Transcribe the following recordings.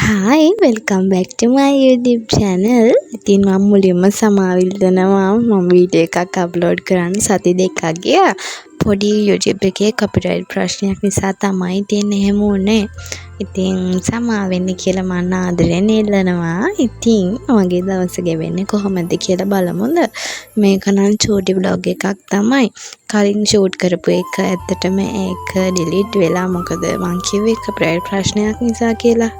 Hi, welcome back to my YouTube channel. ඉතින් මම මුලින්ම සමාව ඉල්ලනවා, මම වීඩියෝ එකක් අප්ලෝඩ් කරන්න සති 2ක් ගියා. පොඩි YouTube එකේ කොපිරයිට් ප්‍රශ්නයක් නිසා තමයි ඉතින් එහෙම වුණේ. ඉතින් සමා වෙන්න කියලා මං ආදරෙන් ඉල්ලනවා. ඉතින් මගේ දවස ගෙවෙන්නේ කොහොමද කියලා බලමුද? මේක නම් චූටි ව්ලොග් එකක් තමයි. කලින් ෂූට් කරපු එක ඇත්තටම ඒක ඩිලීට් වෙලා, මොකද මං කිව්වේ කොපිරයිට් ප්‍රශ්නයක් නිසා කියලා.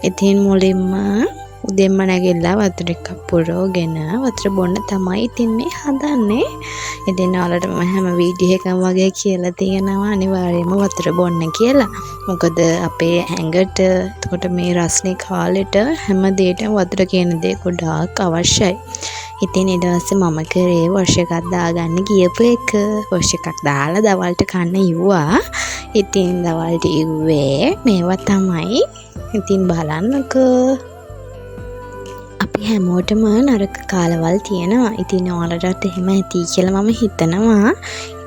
ඉතින් මුලින්ම උදෙන්ම නැගිටලා වතුර එකක් පුරවගෙන වතුර බොන්න තමයි ඉතින් මේ හදන්නේ. ඉතින් ඔයාලට මම හැම වීඩියෝ එකම වගේ කියලා තියෙනවා අනිවාර්යයෙන්ම වතුර බොන්න කියලා. මොකද අපේ ඇඟට, එතකොට මේ රස්නේ කාලෙට හැම දෙයකටම වතුර කියන දේ ගොඩාක් අවශ්‍යයි. ඉතින් ඊට පස්සේ මම කරේ වොෂ් එකක් දාගන්න ගියපු එක. වොෂ් එකක් දාලා දවල්ට කන්න ඉව්වා. ඉතින් දවල්ට ඉව්වේ මේවා තමයි. ඉතින් බලන්නකෝ. අපි හැමෝටම නරක කාලවල් තියෙනවා. ඉතින් ඔයාලටත් එහෙම ඇති කියලා මම හිතනවා.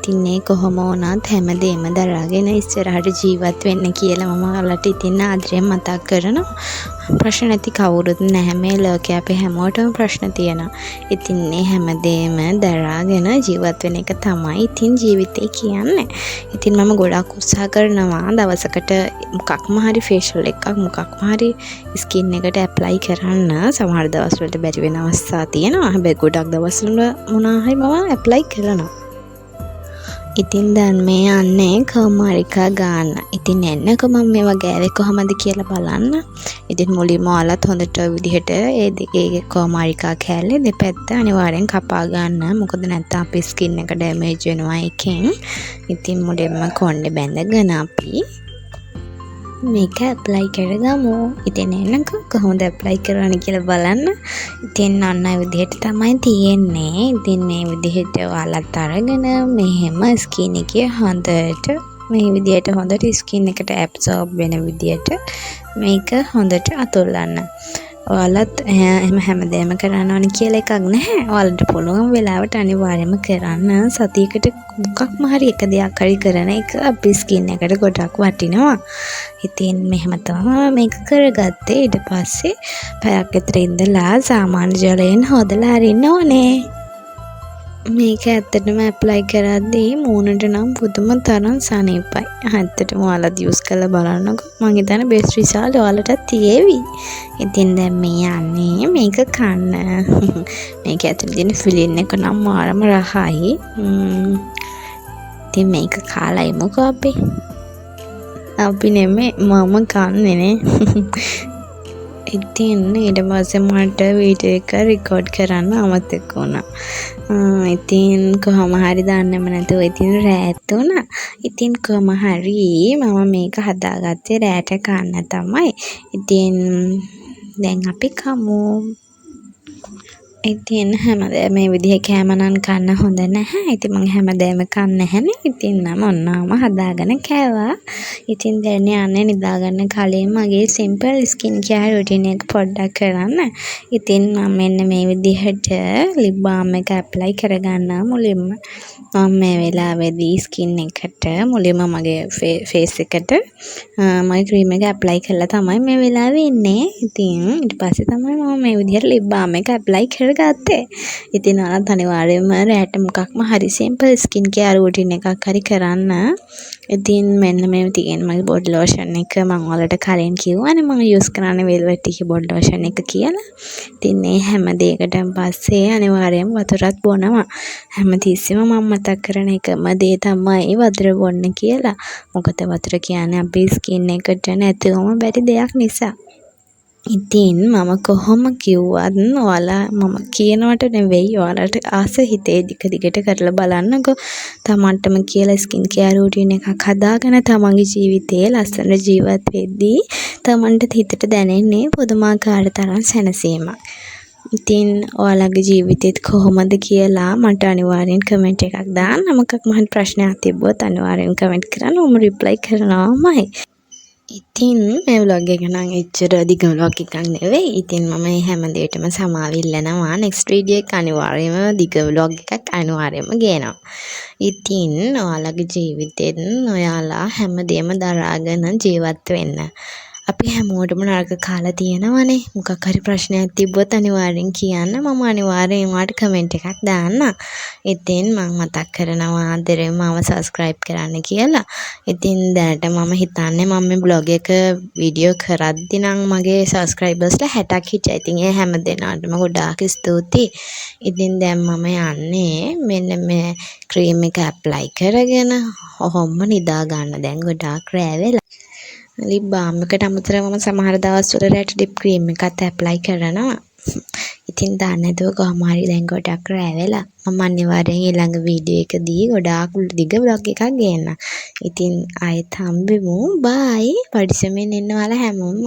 ඉතින් ඒ කොහොම වුණත් හැමදේම දරාගෙන ඉස්සරහට ජීවත් වෙන්න කියලා මම ඔයාලට ඉතින් ආදරෙන් මතක් කරනවා. ප්‍රශ්න නැති කවුරුත් නැහැ මේ ලෝකේ. අපි හැමෝටම ප්‍රශ්න තියෙනවා. ඉතින් මේ හැමදේම දරාගෙන ජීවත් වෙන එක තමයි ඉතින් ජීවිතේ කියන්නේ. ඉතින් මම ගොඩක් උත්සාහ කරනවා දවසකට මොකක්ම හරි ෆේෂල් එකක්, මොකක්ම හරි ස්කින් එකට ඇප්ලයි කරන්න. සමහර දවස්වලට බැරි වෙන අවස්ථා තියෙනවා. හැබැයි ගොඩක් දවස්වල මොනවා හරි මම ඇප්ලයි කරනවා. ඉතින් දැන් මේ යන්නේ කෝමාරිකා ගාන්න. ඉතින් එන්නකෝ මම මේවා ගෑවේ කොහොමද කියලා බලන්න. ඉතින් මුලින්ම ඔයාලත් හොඳට ඔය විදිහට ඒ දෙකේ කෝමාරිකා කෑල්ලේ දෙපැත්ත අනිවාර්යෙන් කපා ගන්න. මොකද නැත්තම් අපේ ස්කින් එක ඩැමේජ් වෙනවා ඒකෙන්. ඉතින් මුලින්ම කොණ්ඩේ බැඳගෙන අපි මේක ඇප්ලයි කරගමු. ඉතින් එන්නකෝ කොහොමද ඇප්ලයි කරන්නේ කියලා බලන්න. ඉතින් ඔන්න ඔය විදිහට තමයි තියෙන්නේ. ඉතින් මේ විදිහට ඔයාලත් අරගෙන මෙහෙම ස්කින් එකේ හොඳට මේ විදිහට හොඳට ස්කින් එකට ඇබ්සෝබ් වෙන විදිහට මේක හොඳට අතුල්ලන්න. ඔයාලත් එහෙම හැමදේම කරන්න ඕනි කියලා එකක් නැහැ. ඔයාලට පුළුවන් වෙලාවට අනිවාර්යයෙන්ම කරන්න. සතියකට මොකක්ම හරි එක දෙයක් හරි කරන එක අපේ ස්කින් එකට ගොඩක් වටිනවා. ඉතින් මෙහෙම තමයි මම මේක කරගත්තේ. ඊට පස්සේ පැයක් විතර ඉඳලා සාමාන්‍ය ජලයෙන් හෝදලා අරින්න ඕනේ. මේක ඇත්තටම ඇප්ලයි කරද්දී මූණට නම් පුදුම තරම් සනීපයි. ඇත්තටම ඔයාලත් යූස් කරලා බලන්නකෝ. මං හිතන්නේ බෙස්ට් රිසල්ට් ඔයාලටත් තියෙවි. ඉතින් දැන් මේ යන්නේ මේක කන්න. මේක ඇතුලේ තියෙන ෆිලින් එක නම් මාරම රහයි. ඉතින් මේක කාලා ඉමුකෝ අපි. අපි නෙමෙයි, මම කන්නේ නේ. ඉතින් ඊට පස්සේ මට වීඩියෝ එක රෙකෝඩ් කරන්න අමතක වුණා. ඉතින් කොහොම හරි දන්නෙම නැතුව ඉතින් රෑත් වුණා. ඉතින් කොහොම හරි මම මේක හදාගත්තේ රෑට කන්න තමයි. ඉතින් දැන් අපි කමු. ඉතින් හැමදේම මේ විදිහේ කෑම නම් කන්න හොඳ නැහැ. ඉතින් මං හැමදේම කන්නේ නැහැනේ. ඉතින් මම ඔන්න ඔහොම හදාගෙන කෑවා. ඉතින් දැන් යන්නේ නිදාගන්න කලින් මගේ සිම්පල් ස්කින් කෙයාර් රුටීන් එක පොඩ්ඩක් කරන්න. ඉතින් මම මෙන්න මේ විදිහට ලිප් බාම් එක ඇප්ලයි කරගන්නවා මුලින්ම. මම මේ වෙලාවේදී ස්කින් එකට මුලින්ම මගේ ෆේස් එකට මගේ ක්‍රීම් එක ඇප්ලයි කරලා තමයි මේ වෙලාවේ ඉන්නේ. ඉතින් ඊට පස්සේ තමයි මම මේ විදිහට ලිප් බාම් එක ඇප්ලයි කරගත්තේ. ඉතින් ඔයාලත් අනිවාර්යයෙන්ම රැට මොකක්ම හරි සිම්පල් ස්කින් කෙයාර් රුටීන් එකක් හරි කරන්න. ඉතින් මෙන්න මේ තියෙන මගේ බොඩි ලෝෂන් එක. මං ඔයාලට කලින් කිව්වනේ මං යූස් කරන්නේ වෙල්වෙට් එකේ බොඩි ලෝෂන් එක කියලා. ඉතින් මේ හැම දෙයකටම පස්සේ අනිවාර්යයෙන්ම වතුරත් බොනවා. හැමතිස්සෙම මං මතක් කරන එකම දේ තමයි වතුර බොන්න කියලා. මොකද වතුර කියන්නේ අපේ ස්කින් එකට නැතුවම බැරි දෙයක් නිසා. ඉතින් මම කොහොම කිව්වත් ඔයාලා මම කියනවට නෙවෙයි, ඔයාලට ආස හිතේ දිග දිගට කරලා බලන්නකෝ. තමන්ටම කියලා ස්කින් කෙයාර් රූටීන් එකක් හදාගෙන තමන්ගේ ජීවිතේ ලස්සනට ජීවත් වෙද්දී තමන්ට හිතට දැනෙන්නේ පුදුමාකාර තරම් සැනසීමක්. ඉතින් ඔයාලගේ ජීවිතෙත් කොහොමද කියලා මට අනිවාර්යෙන් කමෙන්ට් එකක් දාන්න. මොකක්ම හරි ප්‍රශ්නයක් තිබ්බොත් අනිවාර්යෙන් කමෙන්ට් කරන්න, මම රිප්ලයි කරනවාමයි. ඉතින් මේ ව්ලොග් එක නම් එච්චර දිග ව්ලොග් එකක් නෙවෙයි. ඉතින් මම මේ හැම දෙයකටම සමාව ඉල්ලනවා. නෙක්ස්ට් වීඩියෝ එක අනිවාර්යයෙන්ම දිග ව්ලොග් එකක් අනිවාර්යයෙන්ම ගේනවා. ඉතින් ඔයාලගේ ජීවිතෙත් ඔයාලා හැමදේම දරාගෙන ජීවත් වෙන්න. අපි හැමෝටම නරක කාලා තියෙනවනේ. මොකක් හරි ප්‍රශ්නයක් තිබ්බොත් අනිවාර්යෙන් කියන්න. මම අනිවාර්යෙන් ඔයාට කමෙන්ට් එකක් දාන්නම්. ඉතින් මං මතක් කරනවා ආදරෙන් මාව සබ්ස්ක්‍රයිබ් කරන්න කියලා. ඉතින් දැනට මම හිතන්නේ මම මේ බ්ලොග් එක වීඩියෝ කරද්දි නම් මගේ සබ්ස්ක්‍රයිබර්ස්ලා 60ක් හිටියා. ඉතින් ඒ හැම දෙනාටම ගොඩාක් ස්තුතියි. ඉතින් දැන් මම යන්නේ මෙන්න මේ ක්‍රීම් එක ඇප්ලයි කරගෙන ඔහොම්ම නිදා ගන්න. දැන් ගොඩාක් රෑ වෙලා. ලිප් බාම් එකට අමතරව මම සමහර දවස්වල රැට ලිප් ක්‍රීම් එකත් ඇප්ලයි කරනවා. ඉතින් දන්නේ නැතුව කොහොම හරි දැන් ගොඩක් රෑ වෙලා. මම අනිවාර්යෙන් ඊළඟ වීඩියෝ එකදී ගොඩාක් දිග ව්ලොග් එකක් ගේන්නම්. ඉතින් ආයෙත් හම්බෙමු. බායි. පරිස්සමෙන් ඉන්න ඔයාලා හැමෝම.